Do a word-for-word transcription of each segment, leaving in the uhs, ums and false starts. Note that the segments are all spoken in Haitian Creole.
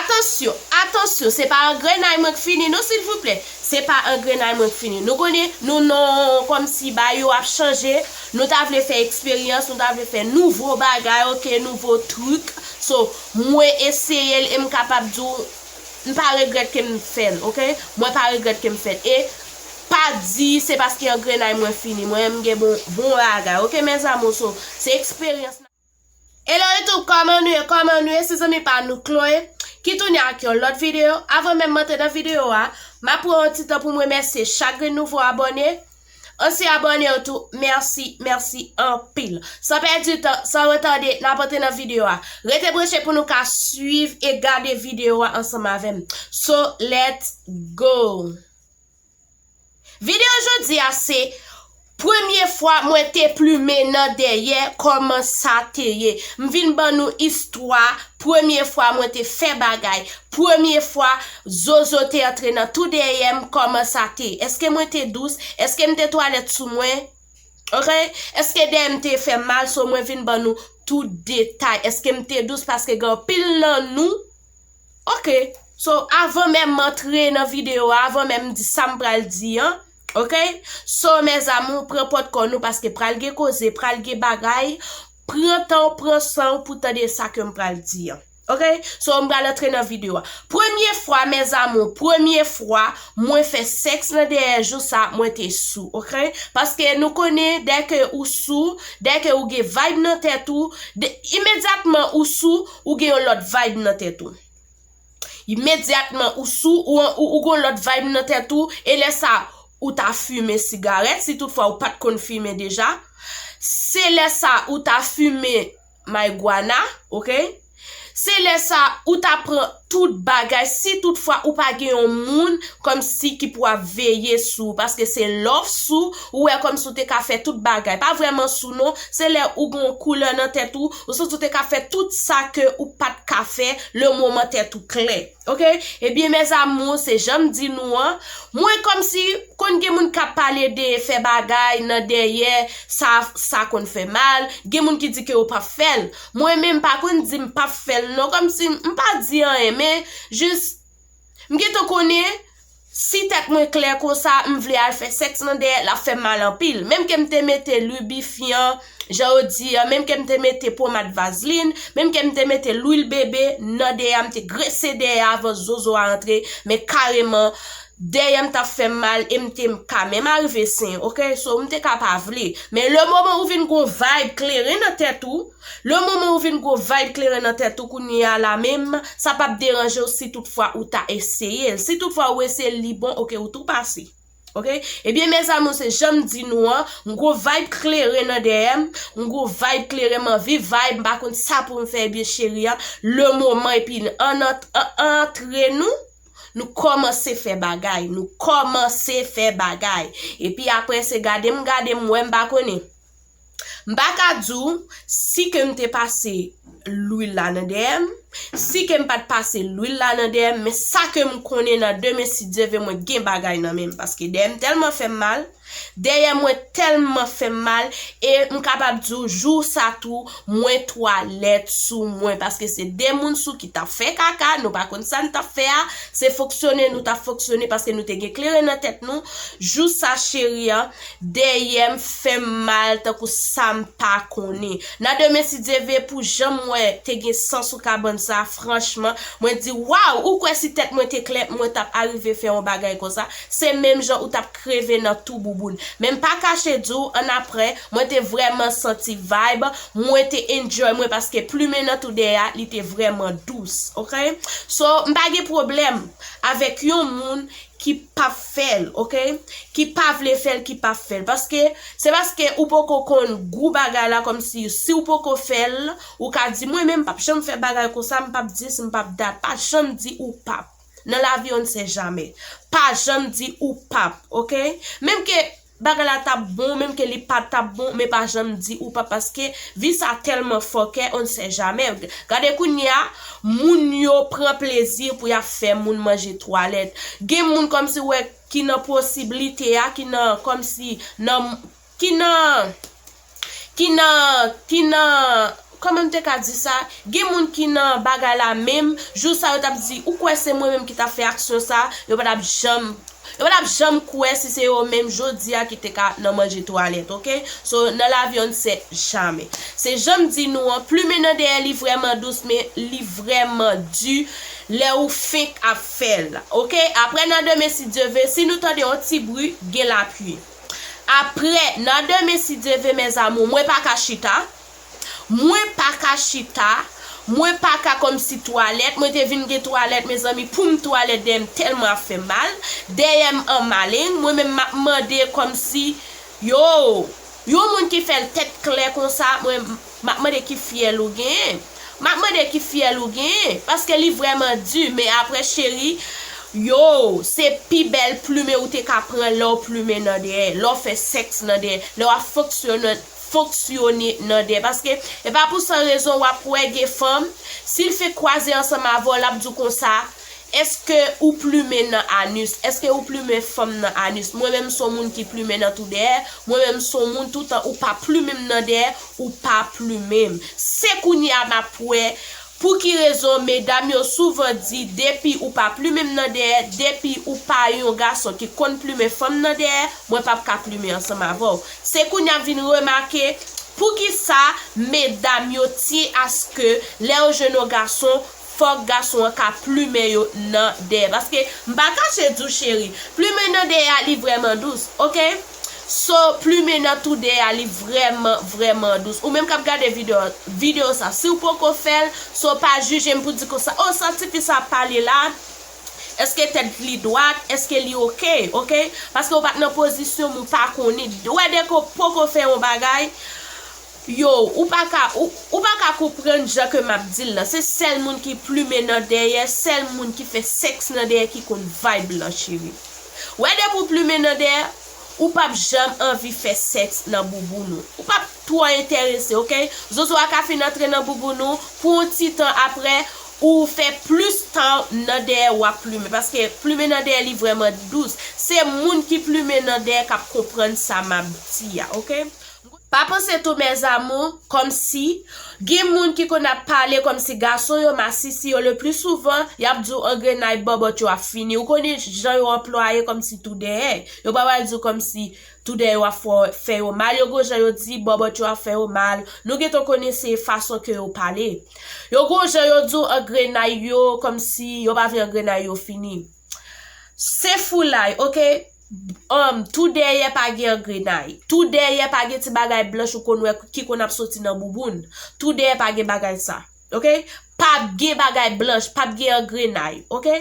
Atansyon, atansyon, se pa angrenay mwen k fini non, silvouplè. Se pa angrenay mwen k fini. Nou konnen, nou non, kòmsi bagay yo ap chanje. Nou ta vle fè eksperyans, nou ta vle fè nouvo bagay, oke, nouvo trik. So, mwen eseye l e m kapab di w, m pa regrèt ke m fè l, oke? Mwen pa regrèt ke m fè l. E pa di se paske angrenay mwen fini. Mwen, m gen bon, bon bagay, oke, mes amours? So, se eksperyans. Hello YouTube, kòman nou ye? Kòman nou ye? Se zanmi pa nou Chloé ki tounen ak yon lòt videyo. Avan menm m antre nan videyo a, m ap pran yon ti tan pou m remèsye chak grenn nouvo abòne. Ansyen abòne yo tou, mèsi, mèsi anpil. San pèdi tan, san retade, n ap antre nan videyo a. Rete branche pou nou ka swiv e gade videyo a ansanm avè m. So, let's go! Videyo jodi a se premye fwa mwen te plimen nan dèyè, kòman sa te ye. M vin ban nou istwa premye fwa mwen te fè bagay, premye fwa zozo te antre nan tou dèyè m, kòman sa te ye. Èske mwen te dous? Èske m te twalèt sou mwen? Oke? Èske dèyè m te fè mal? So mwen vin ban nou tout detay. Èske m te dous? Paske gen anpil nan nou Oke. So, avan menm m antre nan videyo a, avan menm m di sa m pral di an, oke? So, mes amours, pran pòt kò nou paske pral gen koze, pral gen bagay. Pran tan w, pran san w pou tande sa ke m pral di an. Oke? So, m pral antre nan videyo a. Premye fwa, mes amours, premye fwa mwen fè sèks nan dèyè jou sa, mwen te sou, oke? Paske nou konnen, dèke ou sou, dèke ou gen vibe nan tèt ou, de, imedyatman ou sou, ou gen yon lòt vibe nan tèt ou. Imedyatman ou sou, ou, ou, ou gon lòt vibe nan tèt ou, e lè sa, ou ta fimen sigarèt, si toutfwa ou pa t konn fimen deja. Se lè sa, ou ta fimen marijuana, oke? Se lè sa, ou ta pran tout bagay, si toutfwa ou pa gen yon moun kòmsi ki pou ap veye sou ou, paske se lè w sou, ou wè kòmsi ou te ka fè tout bagay. Pa vrèman sou non, se lè ou gon koulè nan tèt ou, ou santi ou te ka fè tout sa ke ou pa t ka fè, le moman tèt ou klè. Oke? Ebyen, mes amours, se jan m di nou an. Mwen kòmsi, konn gen moun k ap pale de fè bagay nan dèyè, sa, sa konn fè mal. Gen moun ki di ke yo p ap fè l. Mwen menm, m pa konn di m p ap fè l non. Kòmsi, m pa di anyen, men jis, m gentan konnen, si tèt mwen klè konsa, m vle al fè sèks nan dèyè, l ap fè m mal anpil. Menm ke m te mete lubrifian, jan yo di an, menm ke m te mete pomad vazlin, menm ke m te mete lwil bebe nan dèyè a, m te grese dèyè a avan zozo a antre, men kareman, dèyè m t ap fè m mal e m te ka menm arive sen, oke? So, m te ka pa vle. Men le moman ou vin gon vibe kleren nan tèt ou, le moman ou vin gon vibe kleren nan tèt ou, kounye a la menm, sa p ap deranje w si toutfwa ou ta eseye l. Si toutfwa ou eseye l, li bon, oke, ou tou pase. Oke? Ebyen, mes amours, se jan m di nou an, m gwo vibe kleren nan dèyè m, m gwo vibe kleren, m anvi vibe, m pa konn sa pou m fè, ebyen, cheri an, le moman, epi an, an, an, antre nou, nou kòmanse fè bagay, nou kòmanse fè bagay. Epi apre, se gade m, gade m, wè m pa konnen. M pa ka di w si ke m te pase lwil la nan dèyè m, si ke m pa t pase lwil la nan dèyè m, men sa ke m konnen nan demen, si Dye vle, mwen gen bagay nan men m, paske dèyè m tèlman fè m mal, dèyè mwen tèlman fè m mal, e m kapab di w, jou sa tou, mwen twalèt sou mwen, paske se de moun sou ki t ap fè kaka, nou pa konn sa n t ap fè a, se fonksyone nou t ap fonksyone, paske nou te gen kleren nan tèt nou, jou sa, cheri an, dèyè m fè m mal tankou sa m pa konnen. Nan demen, si Dye vle, pou jan m wè te gen san sou kabann sa, franchman, mwen di, waw, ou kwè si tèt mwen te klè, mwen t ap arive fè yon bagay konsa? Se menm jan ou t ap kreve nan tou bouboun. Men m pa kache di w, annapre, mwen te vrèman santi vibe, mwen te enjoy mwen, paske plimen nan tou dèyè a, li te vrèman dous, oke? So, m pa gen pwoblèm avèk yon moun ki p ap fè l, oke? Ki pa vle fè l, ki p ap fè l. Paske, se paske ou poko konn gou bagay la, kòmsi, si w poko fè l, ou ka di, mwen menm, m p ap janm fè bagay konsa, m p ap dis, m p ap dat. Pa janm di ou p ap. Nan lavi, on ne sait jamais. Pa janm di ou p ap, oke? Menm ke bagay la t ap bon, menm ke li pa t ap bon, men pa janm di ou p ap, paske vi sa tèlman fòkè, on ne sait jamais. Gade kounye a, moun yo pran plezi pou y ap fè moun manje twalèt. Gen moun kòmsi w wè ki nan posiblite a, ki nan kòmsi, nan, ki nan, ki nan, ki nan, kòman m te ka di sa? Gen moun ki nan bagay la menm, jou sa yo t ap di, ou kwè se mwen menm ki t ap fè aksyon sa? Yo pa t ap janm, yo pa t ap janm kwè si se yo menm jodi a ki te ka nan manje twalèt, oke? So, nan lavi on sait jamais. Se jan m di nou an, plimen nan dèyè li vrèman dous, men li vrèman di lè ou fenk ap fè l, oke? Apre nan demen si Dye ve, si nou tande yon ti bri, gen lapli. Apre, nan demen si Dye ve, mes amours, mwen pa ka chita. Mwen pa ka chita. Mwen pa ka kòmsi twalèt. Mwen te vin gen twalèt, mezanmi, pou m twalèt dèyè m tèlman ap fè mal. Dèyè m an maleng. Mwen menm m ap mande kòmsi, yo, yon moun ki fè l tèt klè konsa, mwen m ap mande ki fyèl ou genyen. M ap mande ki fyèl ou genyen. Paske li vrèman di. Men apre, cheri, yo, se pi bèl plimen ou te ka pran lè w plimen nan dèyè, lè w fè sèks nan dèyè, lè w ap fonksyone, fonksyone nan dèyè. Paske e pa pou san rezon w ap wè gen fanm, si l fenk kwaze ansanm avè w, l ap di w konsa, èske ou plimen nan anis? Èske ou plimen fanm nan anis? Mwen menm, m se yon moun ki plimen nan tou dèyè. Mwen menm, m se yon moun, toutan ou pa plimen m nan dèyè, ou pa plimen m. Se kounye a m ap wè pou ki rezon medam yo souvan di, depi ou pa plimen m nan dèyè, depi ou pa yon gason ki konn plimen fanm nan dèyè, mwen p ap ka plimen ansanm avè w. Se kounye a m vin remake poukisa medam yo tyen aske lè yo jwenn yon gason, fòk gason an ka plimen yo nan dèyè. Paske m pa kache di w, cheri, plimen nan dèyè a, li vrèman dous, oke? So, plimen nan tou dèyè a, li vrèman, vrèman dous. Ou menm k ap gade videyo, videyo sa, si w poko fè l, so, pa jije m pou di konsa, o, sa tifi sa ap pale la, èske tèt li dwat, èske li oke, oke? Paske w pa t nan pozisyon m, ou pa konnen. Ou wè, dèke w poko fè yon bagay, yo, ou pa ka, ou, ou pa ka konprann jan ke m ap di l lan. Se sèl moun ki plimen nan dèyè, sèl moun ki fè sèks nan dèyè ki konn vibe lan, cheri. Wè, depi w plimen nan dèyè, ou p ap janm anvi fè sèks nan bouboun ou. Ou p ap twò enterese, oke? Zozo a ka fin antre nan bouboun ou, pou yon ti tan apre, ou fè plis tan nan dèyè w ap plimen. Paske plimen nan dèyè li vrèman dous. Se moun ki plimen nan dèyè k ap konprann sa m ap di a, oke? Pa panse tou, mes amours, kòmsi gen moun ki konn ap pale kòmsi gason yo masisi yo, le pli souvan, y ap di w angrenay bòbòt yo ap fini. Ou konnen jan yo anplwaye kòmsi tou dèyè. Yo pa pral di w kòmsi tou dèyè yo ap fè, fè yo mal. Yo gon jan yo di bòbòt yo ap fè yo mal. Nou gentan konnen se fason ke yo pale. Yo gon jan yo di w angrenay yo, kòmsi yo pa vle angrenay yo fini. Se foulay, oke? Um, tou dèyè pa gen angrenay. Tou dèyè pa gen ti bagay blanch ou konn wè ki konn ap soti nan bouboun. Tou dèyè pa gen bagay sa. Oke? P ap gen bagay blanch, p ap gen angrenay. Oke?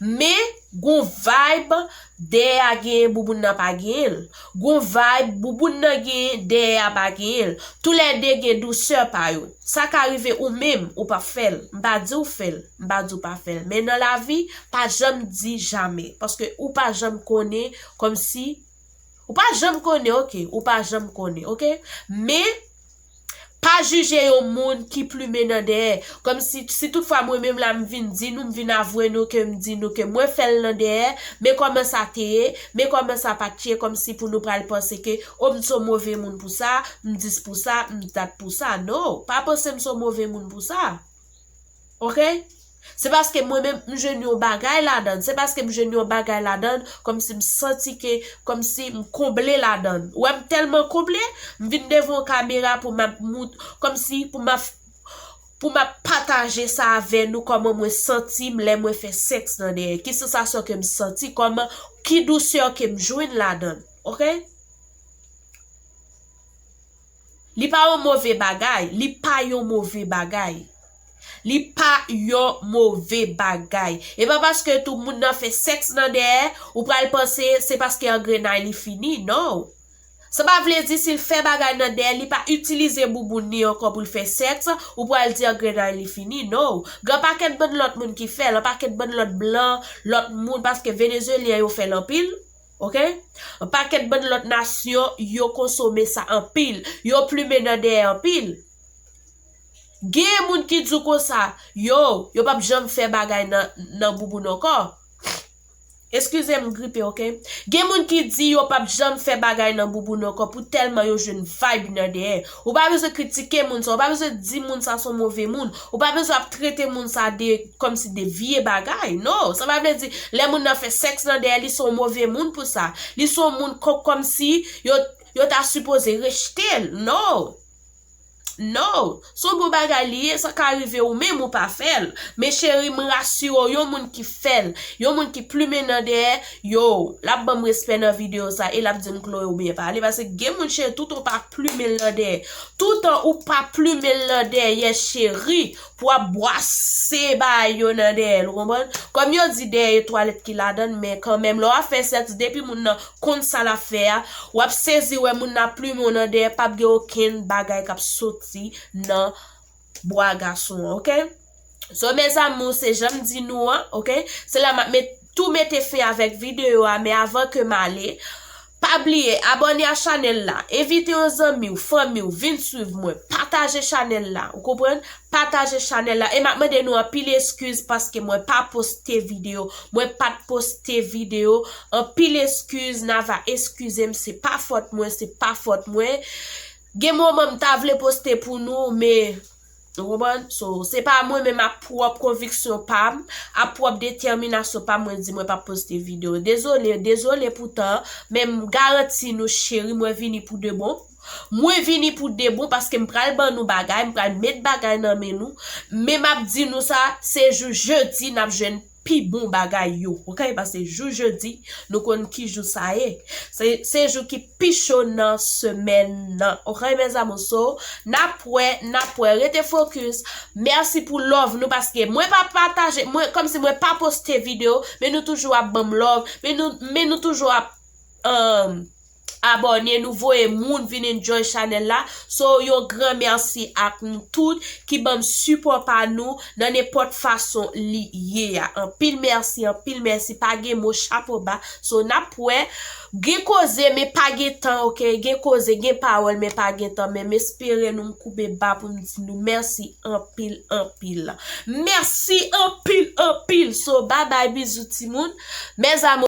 Men, gon vibe, dèyè a genyen, bouboun nan pa genyen l. Gon vibe, bouboun nan genyen, dèyè a pa genyen l. Toulède gen dousè pa yo. Sa ka rive ou menm, ou p ap fè l. M pa di w fè l. M pa di w pa fè l. Men nan lavi, pa janm di jamè. Paske ou pa janm konnen, kòmsi, ou pa janm konnen, oke, ou pa janm konnen, oke? Men, pa jije yon moun ki plimen nan dèyè. Kòmsi, si toutfwa mwen menm la, m vin di nou, m vin avwe nou ke m di nou ke mwen fè l nan dèyè, men kòman sa te ye, men kòman sa pa t ye, kòmsi pou nou pral panse ke, o, m se yon move moun pou sa, m dis pou sa, m dat pou sa. No, pa panse m se yon move moun pou sa. Oke? Se paske mwen menm, m jwenn yon bagay ladan l. Se paske m jwenn yon bagay ladan l, kòmsi m santi ke, kòmsi m konble ladan l. Ou wè m tèlman konble, m vin devan yon kamera pou m ap mout-, kòmsi pou m ap, pou m ap pataje sa avè nou, kòman mwen santi m lè mwen fè sèks nan dèyè. Ki sansasyon ke m santi, kòman, ki dousè ke m jwenn ladan l. Oke? Li pa yon move bagay. Li pa yon move bagay. Li pa yon move bagay. E pa paske tou moun nan fè sèks nan dèyè, ou pral panse se paske angrenay li fini. No. Sa pa vle di si l fè bagay nan dèyè, li pa itilize bouboun li ankò pou l fè sèks, ou pral di angrenay li fini. No. Gen pakèt bann lòt moun ki fè l, pakèt bann lòt blan, lòt moun, paske Venezuelyen yo fè l anpil. Oke? Yon pakèt bann lòt nasyon, yo konsome sa anpil. Yo plimen nan dèyè anpil. Gen moun ki di w konsa, yo, yo p ap janm fè bagay nan, nan bouboun ankò. Eskize m gripe, oke? Gen moun ki di yo p ap janm fè bagay nan bouboun ankò pou tèlman yo jwenn vibe nan dèyè. Ou pa bezwen kritike moun sa, ou pa bezwen di moun sa se yon move moun, ou pa bezwen ap trete moun sa de kòmsi de vye bagay. No, sa pa vle di lè moun nan fè sèks nan dèyè li se yon move moun pou sa. Li se yon moun kò- kòmsi yo, yo ta sipoze rejte l. No. No, se yon bon bagay li ye, sa ka rive ou menm ou pa fè l. Men cheri, m rasire w, yon moun ki fè l, yon moun ki plimen nan dèyè, yo, l ap ban m respè nan videyo sa e l ap di m Chloé ou byen pale. Paske gen moun cheri, toutan w pa plimen l nan dèyè, toutan ou pa plimen l nan dèyè cheri, pou w ap bwase bagay yo nan dèyè l, ou konprann? Kòm yo di dèyè e twalèt ki ladan l, men kanmenm, lè w ap fè sèks, depi moun nan konn sa l ap fè a, w ap sezi wè moun nan ap plimen w nan dèyè, p ap gen okenn bagay k ap soti nan bwa gason an, oke? So, mes amours, se jan m di nou an, oke? Se la m ap met, tou mete fen avèk videyo a, men avan ke m ale, pa bliye abòne a chanèl la, envite yon zanmi w, fanmi w, vin swiv mwen, pataje chanèl la, ou konprann? Pataje chanèl la, e m ap mande nou anpil eskiz paske mwen pa poste videyo, mwen pa t poste videyo, anpil eskiz, Nava eskize m, se pa fòt mwen, se pa fòt mwen. Gen moman m ta vle poste pou nou, men, ou konprann? So, se pa mwen menm ak pwòp konviksyon pa m, ak pwòp detèminasyon pa m, mwen di mwen p ap poste videyo. Dezole, dezole pou tan, men m garanti nou cheri, mwen vini pou de bon. Mwen vini pou de bon paske m pral ban nou bagay, m pral met bagay nan men nou. Men m ap di nou sa, se jou jedi n ap jwenn pi bon bagay yo, oke? Paske jou jedi, nou konn ki jou sa ye. Se, se jou ki pi cho nan semèn nan, oke, mes amours? So, n ap wè, n ap wè. Rete fokis. Mèsi pou love nou, paske mwen pa pataje, mwen, kòmsi mwen pa poste videyo, men nou toujou ap ban m love, men nou, men nou toujou ap, um, abòne, nou voye moun vin enjoy chanèl la. So, yon gran mèsi ak nou tout ki ban m sipò pa nou nan nenpòt fason li ye a. Anpil mèsi, anpil mèsi, pa gen mo, chapo ba. So, n ap wè, gen koze, men pa gen tan, oke? Gen koze, gen pawòl, men pa gen tan. Men m espere nou, m koupe ba pou m di nou mèsi anpil, anpil. Mèsi anpil, anpil. So, babay, bizou, timoun. Mes amours.